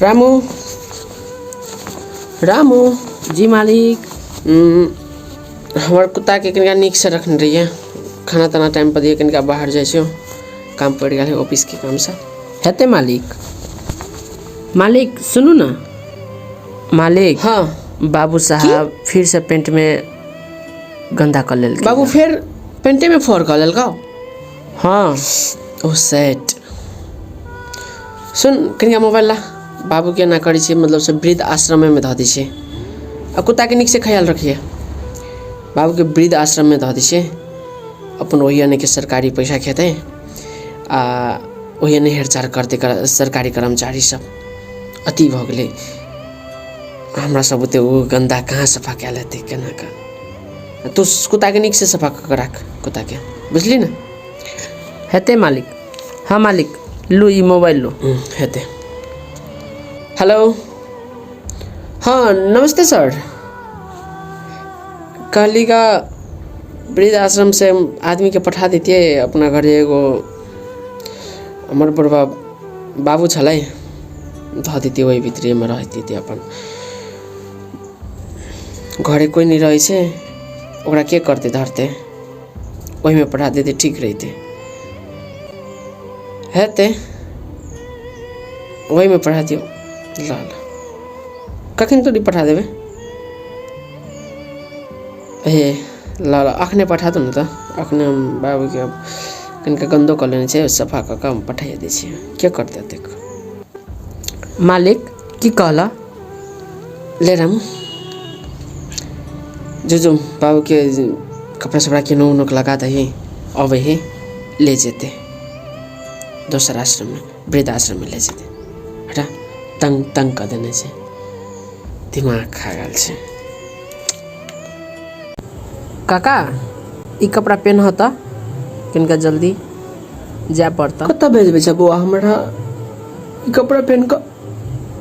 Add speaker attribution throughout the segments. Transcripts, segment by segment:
Speaker 1: रामू, रामू।
Speaker 2: जी मालिक।
Speaker 1: हमर कुत्ताके कनिका नीकसँ रखने रहियै, खाना ताना टाइम पर दियै। कनिका बाहर जाइ छियौ, काम पड़ि गेल है ऑफिसके कामसँ।
Speaker 2: हेतै मालिक। मालिक सुनू ने मालिक।
Speaker 1: हाँ।
Speaker 2: बाबू साहब फिर से पेंट में गंदा कऽ लेलकै।
Speaker 1: बाबू फेर पेंटे में फोड़ कऽ लेलकौ?
Speaker 2: हाँ।
Speaker 1: ओ सेट, सुन, कनिका मोबाइल ला। बाबूके एना करै छियै, मतलब से वृद्ध आश्रमेमे धऽ दै छियै आ कुत्ताके नीकसँ ख्याल रखियै। बाबूके वृद्ध आश्रममे धऽ दै छियै, अपन ओहि के सरकारी पैसा खेतै आ ओहि ने हेरचार करतै सरकारी कर्मचारी सब। अति भऽ गेलै हमरा सब बुते ओ गन्दा कहाँ सफा कयल हेतै? केना कऽ तू कुत्ताके नीकसँ सफा कऽ कऽ राख कुत्ताके, बुझली ने?
Speaker 2: हेतै मालिक। हाँ मालिक, लू ई मोबाइल लू।
Speaker 1: हेतै। हेलो, हाँ नमस्ते सर। कहली का वृद्ध आश्रम से आदमी के पठा देतियै अपना घरे। एगो हमर बुढ़बा बाबू छलै, धऽ देतियै ओहि भितरेमे, रह देतियै अपन। घरे कोइ नहि रहै छै, ओकरा के करतै धरतै? ओहिमे पठा देतै, ठीक रहितै। हेतै, ओहिमे पठा दियौ। ल ल, कखन तोरी पठा देबै? हे ल ल, अखने पठा दू ने तऽ। अखने हम बाबूके कनिका गन्दो कऽ लेने छै, सफा कऽ कऽ हम पठाइए दै छियै। के करतै एतेक?
Speaker 2: मालिक, की कहला?
Speaker 1: ले रामू, जो जो, बाबूके कपड़ा सपड़ा केनो उनो लगा दही। अबै है, ले जेतै दोसर आश्रममे, वृद्ध आश्रममे ले जेतै। हटा, तंग तंग कऽ देने छै, दिमाग खा गेल छै।
Speaker 2: काका, ई कपड़ा पेन्ह तऽ, कनिका जल्दी जाय पड़तऽ।
Speaker 1: कतऽ भेजबै छै बौआ हमरा? ई कपड़ा पेन्ह कऽ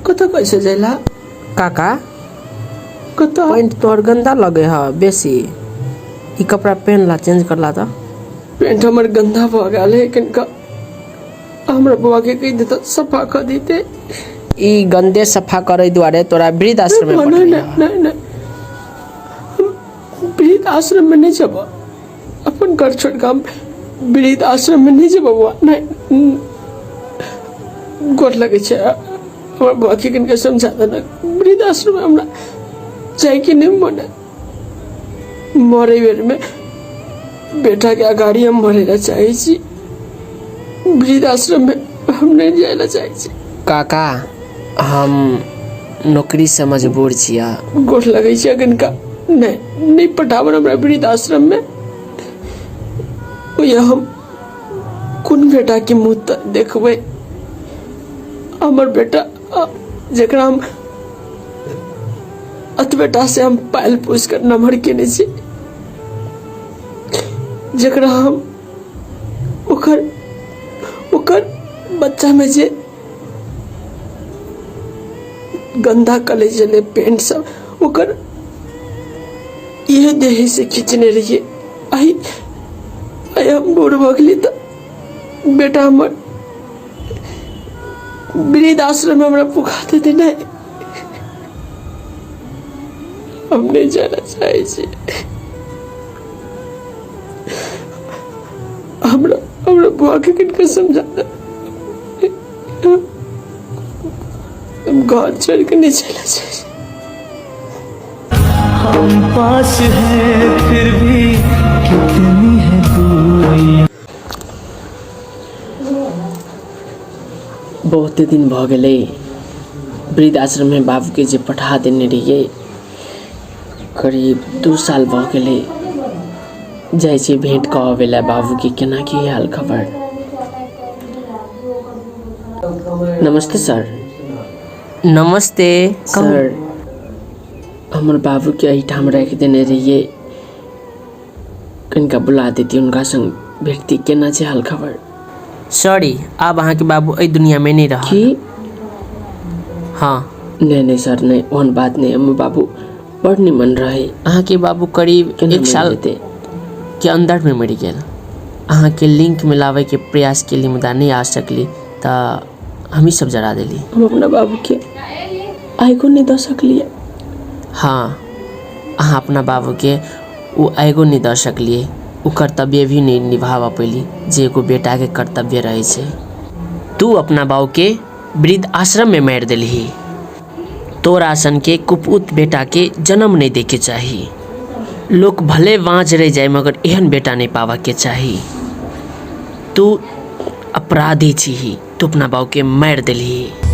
Speaker 1: कतऽ कैसे जाइला?
Speaker 2: काका।
Speaker 1: कतऽ?
Speaker 2: पैंट तोहर गंदा लगे ह बेसी, ई कपड़ा पेन्ह ला, चेंज करला तऽ।
Speaker 1: पेंट हमर गंदा भऽ गेल है, कनिका हमरा बौआ के कहि देतऽ, सफा कऽ देते।
Speaker 2: ई गंदे सफा करे दुआरे तोरा वृद्ध आश्रम में
Speaker 1: नहीं।
Speaker 2: पठेलियौ।
Speaker 1: नहीं नहीं नहीं, हम वृद्ध आश्रम में नहीं जब। अपन घर छोड़ के हम वृद्ध आश्रम में नहीं जब बौआ, नहीं। गोर लगे छै, हमर बौआ के कनिका समझा देना। वृद्ध आश्रम में हमरा जायके नहीं मन है। मरे बेर में बेटा के अगाड़ी हम मरे ला चाहे छी, वृद्ध आश्रम में हम नहीं जाए ला चाहे छी।
Speaker 2: काका, हम नौकरी से मजबूर छियै।
Speaker 1: गोर लगै छै कनिका, नहीं नहीं पठाबन हमरा वृद्ध आश्रम में। ओया हम कोन बेटा के मुँह देखबै? हमर बेटा जेकरा हम अतबेटा से हम पालि पोसि कऽ नमहर केने छी, जेकरा हम ओकर ओकर बच्चा में जे गंदा कले छलै पेंट सब, ओकर इहे देह से खींचने रहियै। आइ आइ हम बूढ़ भऽ गेली तऽ बेटा हमर वृद्ध आश्रम में हमरा पुगा देतै? नहि, हम नहि जाय ला चाहै छी। हमरा हमरा बुआ के किनका समझा दे, हम घर छोड़ के नहीं चला चाहै छी।
Speaker 3: हम पास है फिर भी कितनी है दूरियां।
Speaker 2: बहुते दिन भऽ गेलै वृद्ध आश्रममे बाबूके जे पठा देने रहियै, करीब 2 साल भऽ गेलै। जाइ छियै भेँट कऽ अबै लए बाबूके, केना की हाल खबर। नमस्ते सर। नमस्ते
Speaker 1: सर, हमर बाबूके एहिठाम राखि देने रहियै, कनिका बुला देती, हुनका संग भेटती, केना छै हाल खबर?
Speaker 2: सॉरी, आब अहाँके बाबू एहि दुनियामे नहि रहल।
Speaker 1: की?
Speaker 2: हाँ।
Speaker 1: नहि नहि सर, नहि, ओहन बात नहि। हमर बाबू बड़ निमन रहै।
Speaker 2: अहाँके बाबू करीब
Speaker 1: केना
Speaker 2: 1
Speaker 1: मरि
Speaker 2: साल
Speaker 1: जेतै?
Speaker 2: के अन्दरमे मरि गेल। अहाँके लिंक मिलाबैके प्रयास केली, मुदा नहि आ सकली, तऽ हमही सब जरा देली।
Speaker 1: हम अपना बाबूके आगिओ नहि दऽ सकलियै।
Speaker 2: हँ, अहाँ अपना बाबूके ओ आगिओ नहि दऽ सकलियै, ओ कर्तव्य भी नहि निभाबऽ पेली जे एगो बेटाके कर्तव्य रहै छै। तू अपना बाबूके वृद्ध आश्रममे मारि देलही। तोरा सनके कुपूत बेटाके जन्म नहि दैके चाही। लोक भले बाँझ रहि जाय मगर एहन बेटा नहि पाबऽके चाही। तू अपराधी छीही, तू अपना बाबूके मारि देलही।